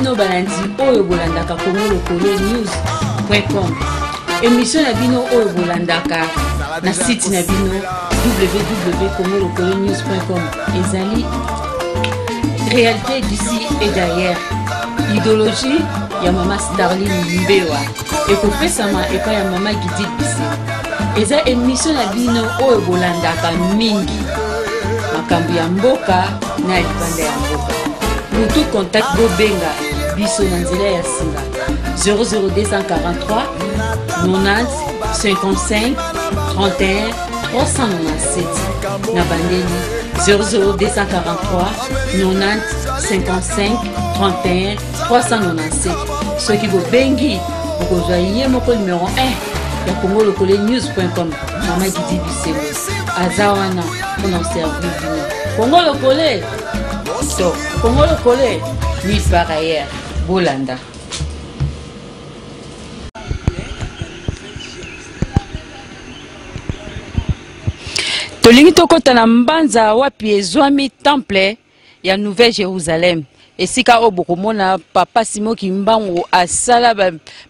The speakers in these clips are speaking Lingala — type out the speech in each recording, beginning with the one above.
bino balandi oyo bolandaka Congo Lokole News.com. Émission na bino oyo bolandaka na site na bino www.congolokolenews.com ezali réalité d'ici et d'ailleurs idéologie ya mama Starline Mbewa ekopesama epai ya mama Gidil Bise. Eza émission na bino oyo bolandaka mingi makambo ya mboka na ya libanda ya mboka. Mutu contact bobenga biso na nzela ya singa 00243 90 55 31 397 na bandeli 00243 90 55 31 397. Soki bobengi bokozwa ye moko numero 1 ya Congo Lokole News.com, mama Gidi Bisengo aza wana mpona servir bino. Congo Lokole to Congo Lokole nulle part ailleurs. Bolanda. Tolingi tokɔta na Mbanza wapi ezwami temple ya Nouvelle Jérusalem, esika oyo bokomona papa Simon Kimbangu asala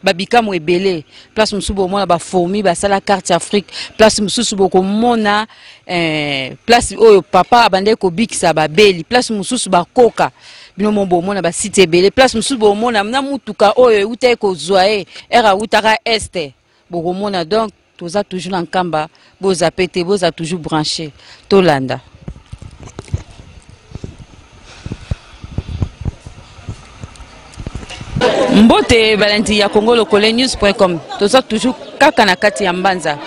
babikamwa ba ebele. Place mosusu bokomona bafourmi basala carte Afrique, place mosusu bokomona place oyo papa abandaki kobikisa babeli, place mosusu bakoka bino mo bomona basite ebele, place mosusu bomona na mutuka oyo eutaki kozwa ye ere awutaka este bokomona. Donc toza toujours na Nkamba, boza pe te, boza toujours branché, tolanda. Mbote balandi ya Congo Lokole News.com, toza toujours kaka na kati ya Mbanza.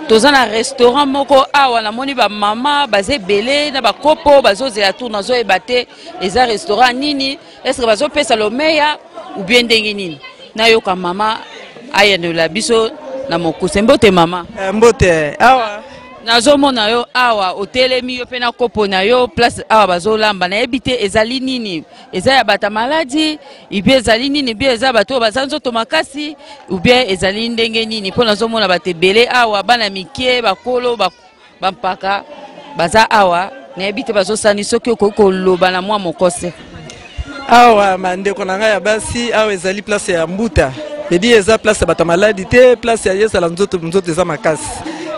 Toza na restaurant moko awa, namoni bamama baza ebele na bakopo bazozela tour. Nazoyeba te eza restaurant nini, est-ce bazopesa lomeya ou bien ndenge nini. Nayoka mama ayanola biso na mokuse. Mbote mama. Mbote awa. Nazomona yo awa otelemi, yo mpe na kopo na yo. Place awa bazolamba, nayebi te ezali nini, eza ya bato ya maladi ubie ezali nini, ubie eza bato oyo baza nzoto makasi, ubie ezali ndenge nini? Mpo nazomona bato ebele awa, bana mike, bakolo, bampaka baza awa, nayebi te bazosani. Soki okoki koloba na mwa mokose. Awa bandeko na ngai ya basi, awa ezali place ya mbuta. Edi eza place ya bato ya maladi te, place ya ezala nzoto nzoto eza makasi,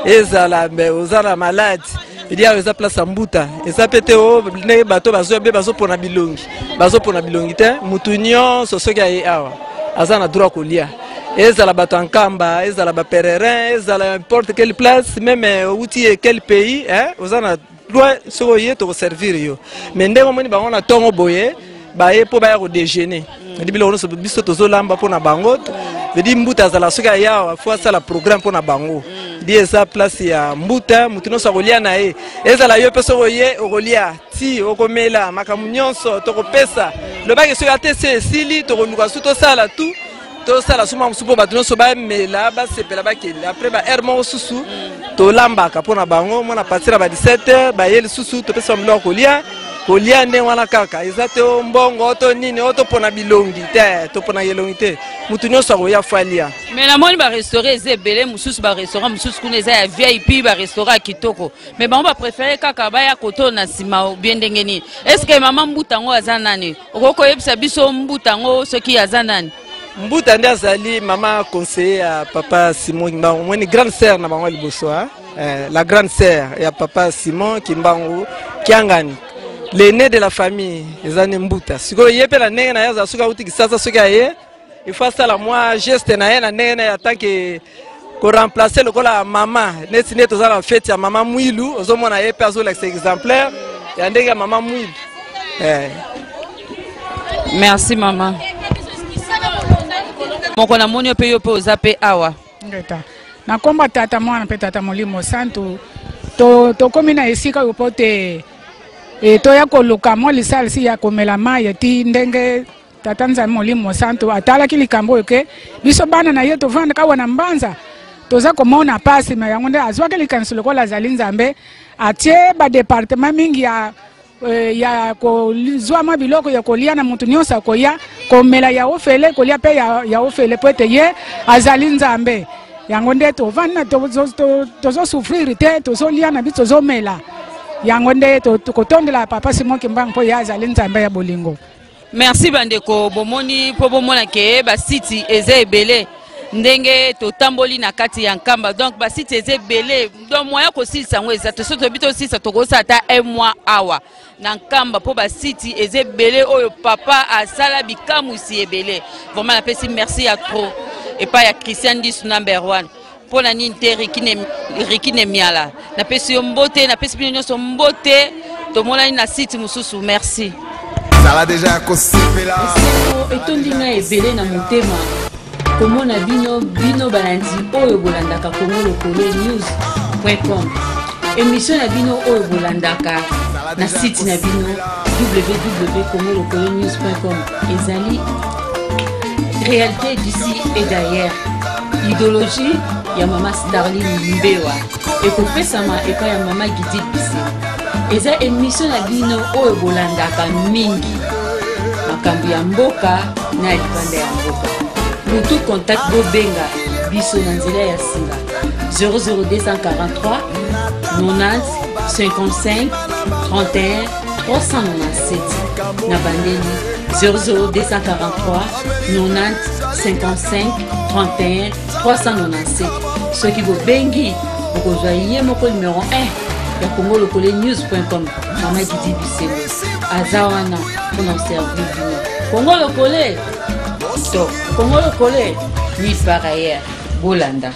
ezala mbe oza na maladi. Edi awa eza place ya mbuta, eza pe te o ndenge bato bazoya mpe bazopona bilongi, bazopona bilongi te. Mutu nyonso soki aye awa aza na droit kolia, ezala bato ya Nkamba, ezala bapèlerin, ezala n'importe quelle place, même outi quel pays, hein, oza na droit. Soki oye, tokoservir yo. Mais ndenge omoni bango na ntongo boye, baye mpo baya kodéjeuner. Edi biloko nyonso biso tozolamba mpo na bango. Vedi mbuta azala, soki aya awa fo asala programme mpo na bango. Di eza place ya mbuta, motu nyonso akolia na ye, ezala yo mpe soki oye okolia ti okomela, makambo nyonso tokopesa. Lobaki soki ate se esili, tokoluka su tosala tu tosala su mwa mosusu mpo bato nyonso bamela, basepela, bakende. Après ba heure moko susu tolambaka mpo na bango mona partir ya ba 17 heures baye lisusu, topesa biloko kolia kolia ndenge wana kaka. Eza te o mbongo to nini o topona bilongi te, topona elongi te, mutu nyonso akoya fo alia. Mais namoni barestaurant eza ebele mosusu, barestaurant mosusu kuna eza ya VIP, barestaurant ya kitoko, mais bango bapréféré kaka baya koto na nsima bien. Ndenge nini? Est ce que mama mbuta yango aza nani? Okoki koyebisa biso mbuta yango soki aza nani? Mbuta nde azali mama conseiller ya papa Simon Kimbangu, omoni, grande sœur na bango ya liboso, la grande sœur ya papa Simon Kimbangu Kiangani, l'aîné de la famille eza nde mbuta. Sikoyo ye mpe na ndenge na ye azala, soki auti Kisasa, soki aye, il faut asala mwa geste na ye na ndenge na ye atanke koremplacer lokola mama, neti nde toza na fête ya mama Mwilu. Ozomona ye mpe azolakisa exemplaire ya ndenge ya mama Mwilu. Merci mama. Moko namoni yo mpe, yo mpe oza mpe awa. Ngeta na nkombo ya Tata, Mwana mpe Tata Molimo Santu, tokomi na esika oyo mpo te toya koluka mwa lisalisi ya komela mai. Eti ndenge Tata Nzambe Molimo Santu atalaki likambo oyo ke biso bana na ye tovandaka awa na Mbanza, toza komona pasi, me yango nde azwaki likanisi. Lokola azali Nzambe, atie badépartement mingi ya kozwa mwa biloko ya kolia na motu nyonso akoya, komela ya ofele, kolia mpe ya ofele, po ete ye azali Nzambe. Yango nde tovandi na tozosouffrir te, tozolia na biso, tozomela. Yango nde tokotondela papa Simon Kimbangu, mpo ye azali Nzambe ya bolingo. Merci bandeko, bomoni mpo bomona ke basiti eza ebele ndenge totamboli na kati ya Nkamba. Donc basiti eza ebele, donc moyen kosilisa yango eza te. Soki toyebi tosilisa, tokosala ata un mois awa na Nkamba, mpo basiti eza ebele oyo papa asala bikamwisi ebele. Vraiment napesi merci ya trop epai ya Christian Ndisu number 1. Mpo na nini te Riki Nemiala, napesi yo mbote, napesi bino nyonso mbote. Tomonani na site mosusu, merci. Zala deja ya kosepela. Esengo etondi ngai ebele na motema komona bino, bino balandi oyo bolandaka Congo Lokole news.com, émission na bino oyo bolandaka na site na bino www.congolokole news.com. Ezali réalité d'ici et d'ailleurs, idéologie ya mama Starline Mbewa ekopesama epai ya mama Gidil Bisengo. Eza émission na bino oyo bolandaka mingi, makambo ya mboka na ya libanda ya mboka. Mutu contact, bobenga biso na nzela ya singa 00243 90 55 31 397. Na bandeli 00243 90 55 31 397. Soki bobengi, bokozwa ye moko numero 1 ya Congo Lokole news.com, mama Gidi Bisengo aza wana mpona koservir bino. Congo Lokole to Congo Lokole nulle part ailleurs, bolanda.